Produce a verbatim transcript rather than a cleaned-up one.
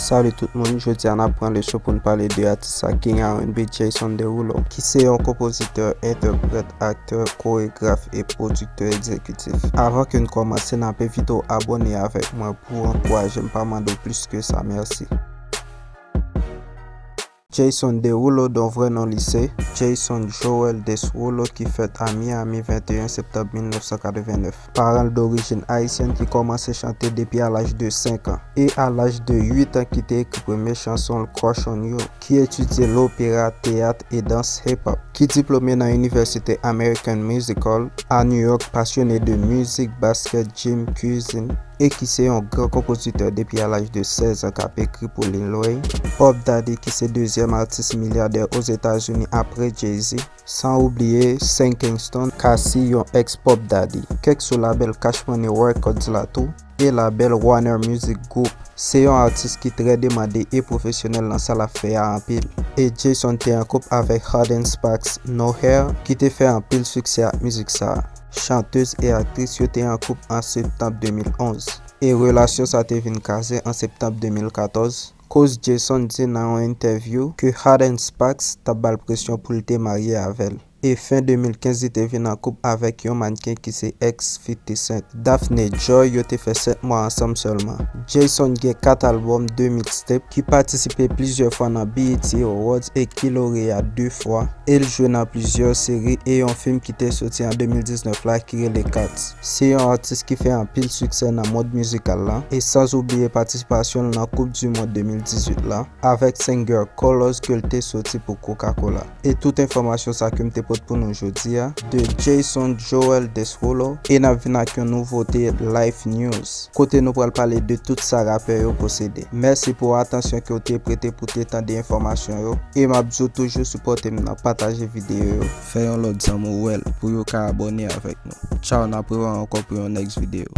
Salut tout moun, jodi a n ap pran leson pou n pale de atis sa, King R and B, Jason Derulo, ki se yon konpozitè, entèprèt, aktè, koregraf e pwodiktè egzekitif. Avan ke n kòmanse, n ap envite w abòne avèk mwen pou w ankouraje m, pa mande w plis ke sa, mèsi. Jason Derulo, dont vrè non li se Jason Joel Derulo, ki fèt a Miami, venteyen septanm mil nèf san katrevennèf. Paran l dorijin ayisyèn, ki kòmanse chante depi a laj de senk an. E a laj de uit an, ki te ekri premye chanson l, Crush on You, ki etidye lopera, teyat e dans hip-hop, ki diplome nan Inivèsite American Music Hall a New York, pasyone de mizik, baskèt, gym, kizin, e ki se yon gran konpozitè depi a laj de sèz an k ap ekri pou Lil Wayne, Puff Daddy, ki se dezyèm atis milyadè Ozetazini apre Jay-Z, san oubliye Sean Kingston, Cassie, yon ex Puff Daddy, kèk sou labèl Cash Money Records la tou, e labèl Warner Music Group. Se yon atis ki trè demande e pwofesyonèl nan sa l ap fè a anpil. E Jason te an koup avèk Jordin Sparks, No Hair, ki te fè anpil siksè ak mizik sa a. Chantez e aktris yo te an koup an septanm de mil onz. E relasyon sa te vin kraze an septanm de mil katòz, koz Jason di nan yon entèvyou ke Jordin Sparks t ap ba l presyon pou l te marye avè l. E fen de mil kenz, li te vin an koup avèk yon mannken ki se ex fifty Cent, Daphne Joy. Yo te fè sèt mwa ansanm sèlman. Jason gen kat albòm, de mixtape, ki patisipe plizyè fwa nan B E T Awards e ki loreya de fwa. E l jwe nan plizyè seri e yon fim ki te soti an de mil diznèf la ki rele Cats. Se yon atis ki fè anpil siksè nan mond mizikal la, e sans oubliye patisipasyon l nan Coupe du Monde de mil dizuit la avèk singer Colors ke l te soti pou Coca-Cola. E tout enfòmasyon sa ke m te pote pou nou jodi a de Jason Joel Derulo, e n ap vin ak yon nouvote Life News, kote nou pral pale de tout sa rapè yo posede. Mèsi pou atansyon ke w te prete pou te tande enfòmasyon yo, e m ap di w toujou sipòte m nan pataje videyo yo, fè yon lòt zanmi w wè l pou yo ka abòne avèk nou. Tchaw, n ap rewè ankò pou yon next videyo.